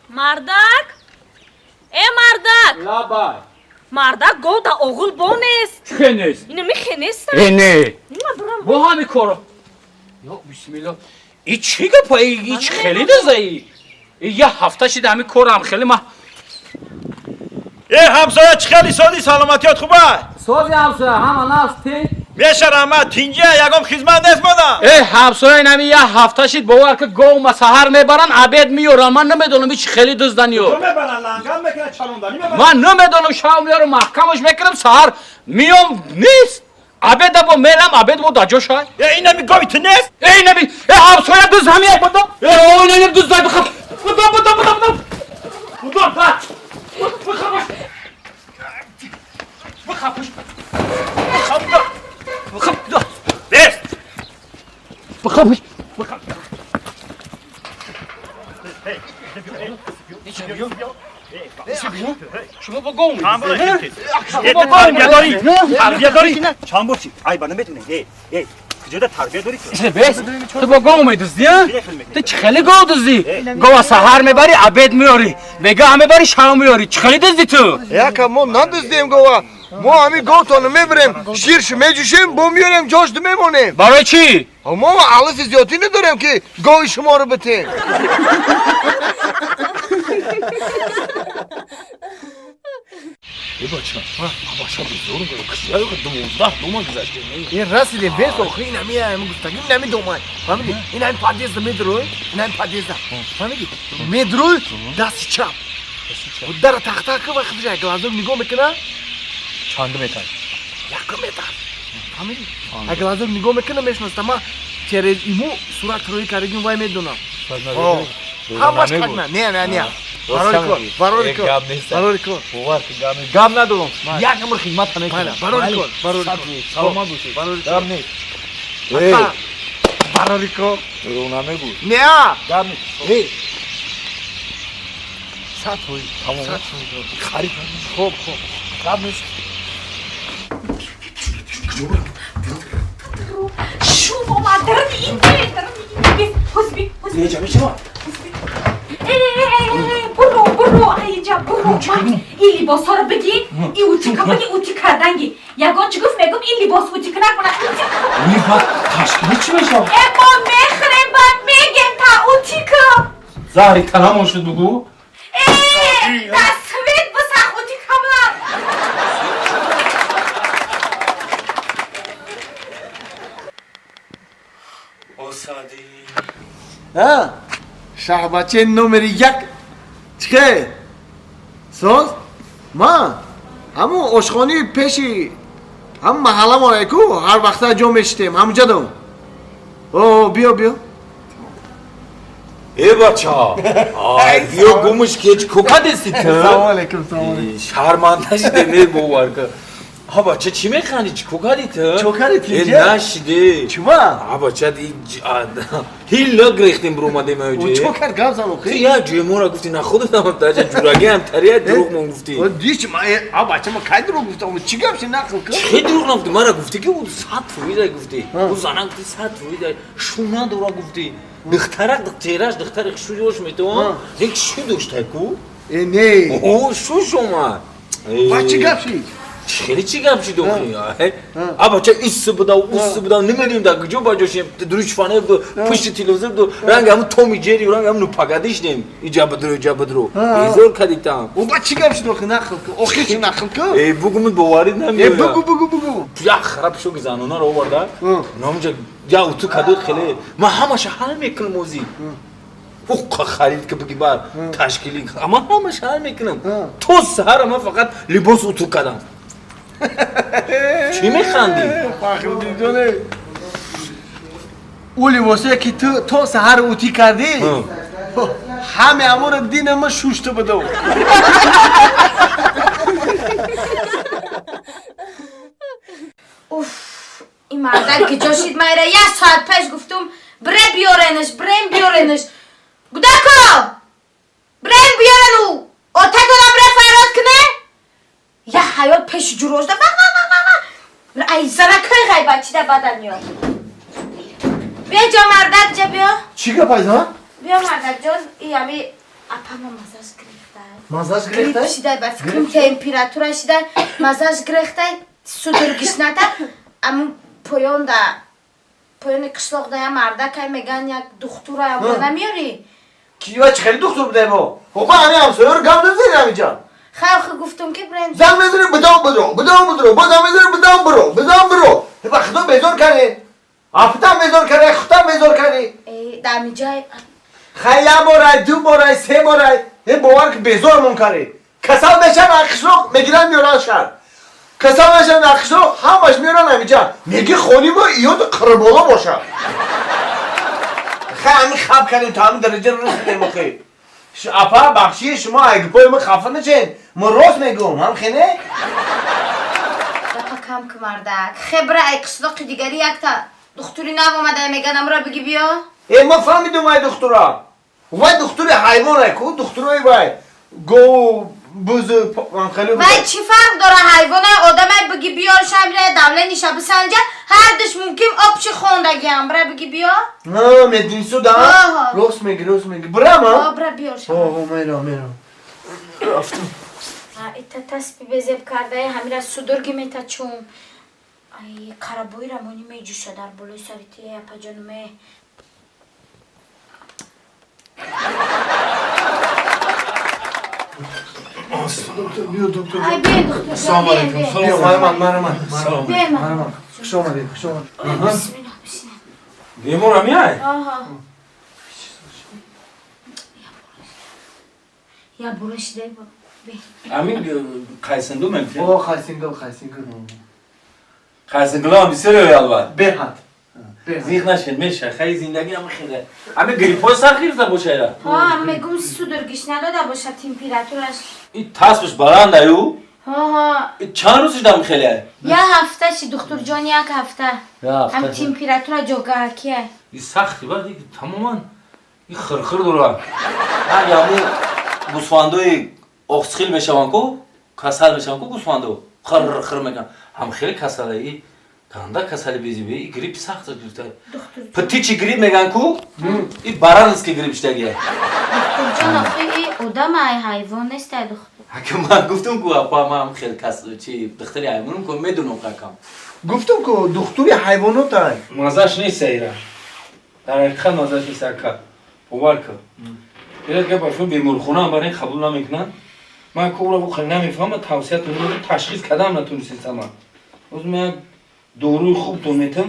Мардак? Э, мардак! Лабай. Мардак, гов да оғул бо нест. Чӣ нест? Ина михе нест. Э, не. Нима бурам. Бо ҳами коро. Ё бисмиллоҳ. И чӣ гапа? И чӣ хеле дазаи? И я ҳафта шида ҳами корам хеле ма. Э, ҳамсоя, чӣ хеле сози, саломатиёт хуба? Сози, ҳамсоя, ҳама наст тин. Меша, раҳмат, тинҷа, ягон хизмат нест мода? Э, ҳамсоя, инами я ҳафта шид, бовар ки, гов ма саҳар мебаран, обед меёран. Ман намедонам, ич хеле дуздан ё. Мебаран, ланган мекунад, чалонданӣ мебаран. Ман намедонам, шав меёрам, маҳкамаш мекунам, саҳар миём, нест. Обеда бо мерам, обед бо даҷо шай. Э, инами гови ту нест? Э, инами, э, ҳамсоя, дуз ҳамия бодо. Э, о, инами дуз дай бихап. Бодо, бодо, бодо, бодо. Бодо, ба. Бихапаш. Бихапаш. Бихап. Бихап. Нест. Бихапаш. Бихап. Шумо бо гов Чанд бор медиҳед? Шумо тарбия дорӣ? Тарбия дорӣ? Чанд бор чи? Ай, ба наметунӣ. Э, э, куҷода тарбия дорӣ ту? Бес, ту бо гов медуздӣ, а? Ту чӣ хеле гов дуздӣ? Гова саҳар мебарӣ, обед меёрӣ. Бегаҳ мебарӣ, шав меёрӣ. Чӣ хеле дуздӣ ту? Яка, мо надуздем гова. Мо ҳамин говтонро мебарем, ширш меҷӯшем, бо меёрем, ҷош мемонем. Барои чӣ? Мо алафи зиёдӣ надорем, ки гови шуморо битем. Э, бача, бача, безор, 12 дума гузаште. Ин расидем, бес, охи ин ҳами ҳами гуфтагим, ин ҳами домай. Фаҳмидӣ? Ин ҳами подъезда медурӯй, ин ҳами подъезда. Фаҳмидӣ? Медурӯй, дасти чап. Дара тахта ки вақт як глазок нигоҳ мекуна, Чанд метр? Якум метр. Фаҳмидӣ? Як глазок нигоҳ мекуна, мешноста, ма через иму сурат рӯи кардагим, вай медонам. Ҳамаш как на. Не, не, не. Барори кор, барори кор. Барори кор. Бовар ки, гап нест. Гап надорам. Як умр хидмат мекунам. Барори кор, барори кор. Саломат бошед. Барори кор. Гап нест. Ака, барори кор. Дурӯғ намегӯ. Не. Гап нест. Эй. 100%. Тамом. 100%. Харид. Хоб, хоб. Гап нест. Шум омад, дарни ин, дарни ин. Бес, ҳузби, ҳузби. Неҷа мешавад? Э, буро, буро, айҷа, буро. Ман ин либосҳоро бигир, ин утика биги, ути карданги. Ягон чӣ гуфт, мегум, ин либос утика накунад. Утика. Ин баъд ташкили чӣ мешавад? Э, мо мехӯрем, баъд мегем та утика. Заҳри таламон шуд, бугӯ. Э, дастсвет бисах, утика ба. Осадӣ. Ҳа? Шаҳбачаи номери як чихе? Соз? Ма ҳамун ошхонаи пеши ҳам маҳалламон ку, ҳар вақта ҷо мешитем, ҳамунҷа дом. О, биё, биё. Э, бача, ай, биё, гумш кеч кокадести ту. Салом алейкум, салом алейкум. Шарманда шиде, не, бовар ка. Ҳа, бача, чӣ механдӣ? Чӣ кокади ту? Чо кардӣ, Э, тинҷа? нашиде. Чума? А, бача, ҳилла гирехтем, биромадем аёҷе. Чо кард, гап зан Ту охи? як ҷои гуфтӣ, на худатам даҷа ҷурагиам тария дурӯғ мон гуфтӣ. Диш, ма, а, бача, ма кай дурӯғ гуфтам? Чӣ гап ши, нақл кун. Чӣ дурӯғ нагуфтӣ? Мара гуфтӣ, ки ӯ 100% гуфтӣ. Ӯ зана гуфтӣ, 100% шу надора гуфтӣ. Духтарак чеҳраш духтари шу ёш метавон. Як шу доштай ку? Э, не. О, шуш омад. Ба чӣ гап шид? Хеле чӣ гап шид охи? А, бача, исси буда, усси буда, намедонем дар куҷо ба ҷошем. Дуруи шифонер буду, пушти телевизор буду, ранг ҳамун Томи Ҷерри, ранг ҳамун пагадишнем. Иҷа бидро, иҷа бидро. Безор кадитам. О, ба чӣ гап шид охи, нақл кун. Охи чӣ, нақл кун? Э, бугумут боварӣ Э, намеояд. бугу, бугу, бугу. Як хараб шоки занонаро оварда. Номҷа я уту кадуд хеле. Ман ҳамаша ҳал мекунам ози. Уққа харид ки буги бар ташкили. Ама ҳамаша ҳал мекунам. То саҳара ман фақат либос уту кардам. Чӣ механдӣ? Фахриддинҷоне, ӯ либосое ки ту то саҳар утӣ кардӣ, ҳаме ҳамонро дина ма шушта будам. Ин мардак ки ҷошид майра як соат пеш гуфтум бре биёренаш, брем биёренаш. Гудако! Брем биёрену! Отатона бре фарёд кне? Я ҳаёт пеши ҷурожда ва ва ва ва ва. Ай занакои ғайбатчида бадан ёд. Биё ҷо мардак ҷа биё. Чӣ гап айза? Биё мардак ҷон, и ами апама мазаш гирифтай. Мазаш Грипп гирифтай? шидай, ба фикрам температура шидай, мазаш гирифтай, судургишната, аму поёнда поёни қишлоқда я мардакай меган як духтура ам намеёрӣ? Ки ва чӣ хеле духтур будай бо? Хо ами ҳамсоёро гап назанӣ ҳамиҷа. Хайр, хи гуфтум ки бренд. Занг мезанем бидам бидро, бидам бидро, бозам мезанем бидам биро, бидам биро. Ба худо безор кардед. Афтам безор кардед, худам безор кардед. Э, дамиҷай. Хай як борай, ду борай, се борай. Е бовар ки безормон кардед. Касал мешан аз қишлоқ мегиран меоран шаҳр. Касал мешан аз қишлоқ ҳамаш меоран ҳамиҷа. Меги хони мо иёд қирбола бошад. Хай ҳамин хаб кардем то ҳамин дараҷа расидем охи. Апа бахши шумо агипои мо хафа нашед. Мо рост мегӯм, ҳам хене? Гапа кам ки мардак. Хебра ай қишлоқи дигари якта духтури нав омада меган амро биги биё. Э ма фаҳмидум ай духтура. Вай духтури ҳайвон ку духтурои вай. Гов, буз, хеле. Вай чӣ фарқ дора ҳайвонай одамай биги биёр шамра давлениша бисанҷа ҳардуш мумкин обчи хондагиам бра биги биё. Ҳа, мединсу да? Аҳа. Рост меги, рост меги. Брам, а? Бра биёр шам. О, мерам, мерам. Рафтам. Ита таспи безеб кардаи ҳамира судурги метачум. Ай қарабои рамонӣ меҷӯша дар болои сари ти апаҷонуме. Доктор, биё, доктор. Ай биё доктор. Ассалому алайкум. Биё, марҳамат, марҳамат. Биё, Марҳамат. Хуш омадед, хуш омадед. Бисмилла, бисмилла. Бемор ҳамияй? Аҳа. Я бура шидай бо. Ҳамин қайсинду мемтин? О, хайсингл, хайсингл. Қайсингулам бисёр ёй албат. Беҳад. Зиқ нашед, меша. Хай зиндагӣ ҳама хеле. Ҳамин гриппҳои сахт гирифта бошайра. Ҳа, мегум судургиш надода бошад температураш. И таспаш баланд аю. Ҳа, И чанд рӯз шудам хеле? Я ҳафта ши духтурҷон, як ҳафта. Ҳам температура ҷогаакия. И сахти бад тамоман и хирхир дора. Ҳар яму гӯсфандои оқсхил мешаванд ку, касал мешаванд ку гӯсфандо. Хир хир мекунанд. Ҳам хеле касала и ганда касали безибе и грипп сахт гирифта. Птичий грипп меган ку, и баранский грипп шудагия. Духтурҷон, охи и одам ай ҳайвон нест ай духтур. Ҳака ман гуфтум ку апа ман хел кас чи духтари ҳайвонум ку медунам қакам. Гуфтум ку духтури ҳайвонот ай. Мазаш нест айра. Дар ҳақиқат мазаш нест ака. Бовар кун. Ират гап ашо беморхона ҳам барин қабул намекунанд. Ман ку ура хеле намефаҳмам, тавсиятон додам, ташхис кардам натунистам. Боз ман як доруи хуб тон метам.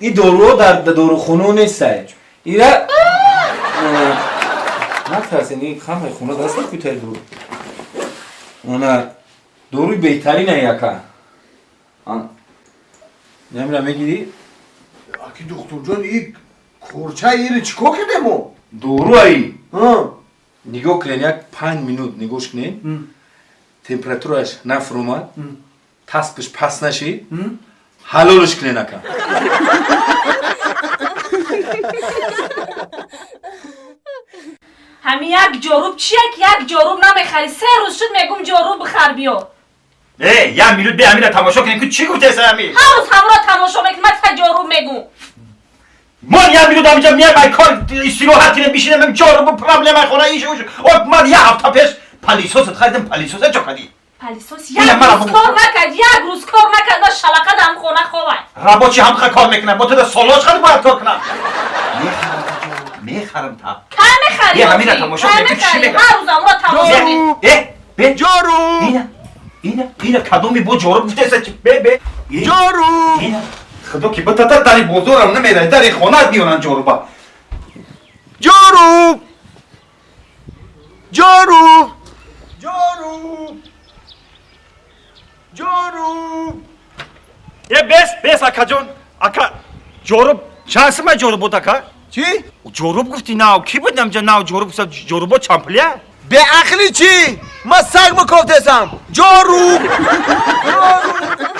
Ин доруҳо дар дорухонаҳо нестай. Ира натарсен, ин ҳамаи хона даст накутаи дору. Она доруи беҳтарин ай ака. Намира мегирӣ? Аки духтурҷон, и корча ири чӣ кор кардем мо? Дору ай. Ҳа. Нигоҳ кунед, як 5 минут нигоҳш кунед. Температураш нафуромад, таспаш паст нашид, ҳалолш кунед ака. Ҳамин як ҷоруб чия ки як ҷоруб намехарӣ? Се рӯз шуд мегум ҷоруб бихар биё. Э, як минут бе ҳамина тамошо кунем ку чӣ гуфтеса ҳамин? Ҳар рӯз ҳамро тамошо мекунам, ман та ҷоруб мегум. Ман як минут ҳаминҷа меям ай кор истироҳат кунем, бишинем, ҷоруб проблема хона иш уш. О, ман як ҳафта пеш палисосат харидам, палисоса чо кардӣ? Палисос як рӯз кор накард, як рӯз кор накард, ва шалақа дар хона ховай. Рабочий ҳамха кор мекунад, бо туда солош хари бояд кор кунам. Мехарам та. Кай мехарӣ? Е, ҳамина тамошо кунем, ку чӣ мегӯяд? Ҳар рӯз ҳамро тамошо мекунам. Э, бе. Ҷоруб! Ина, ина, ина кадоми бо ҷоруб гуфтеса чи бе бе. Ҷоруб! Ина, худо ки битата дари бозорам намераи, дари хонаат меоранд ҷоруба. Ҷоруб! Ҷоруб! Ҷоруб! Ҷоруб! Е, бес, бес, акаҷон. Ака, ҷоруб, чанд сумай ҷоруб буд, ака? Чӣ? Ҷоруб гуфти нав, ки буд намҷа нав ҷоруб гуфта, ҷорубо чанд пулия? Беақлӣ чӣ? Ман саг мекофтесам. Ҷоруб! Ҷоруб!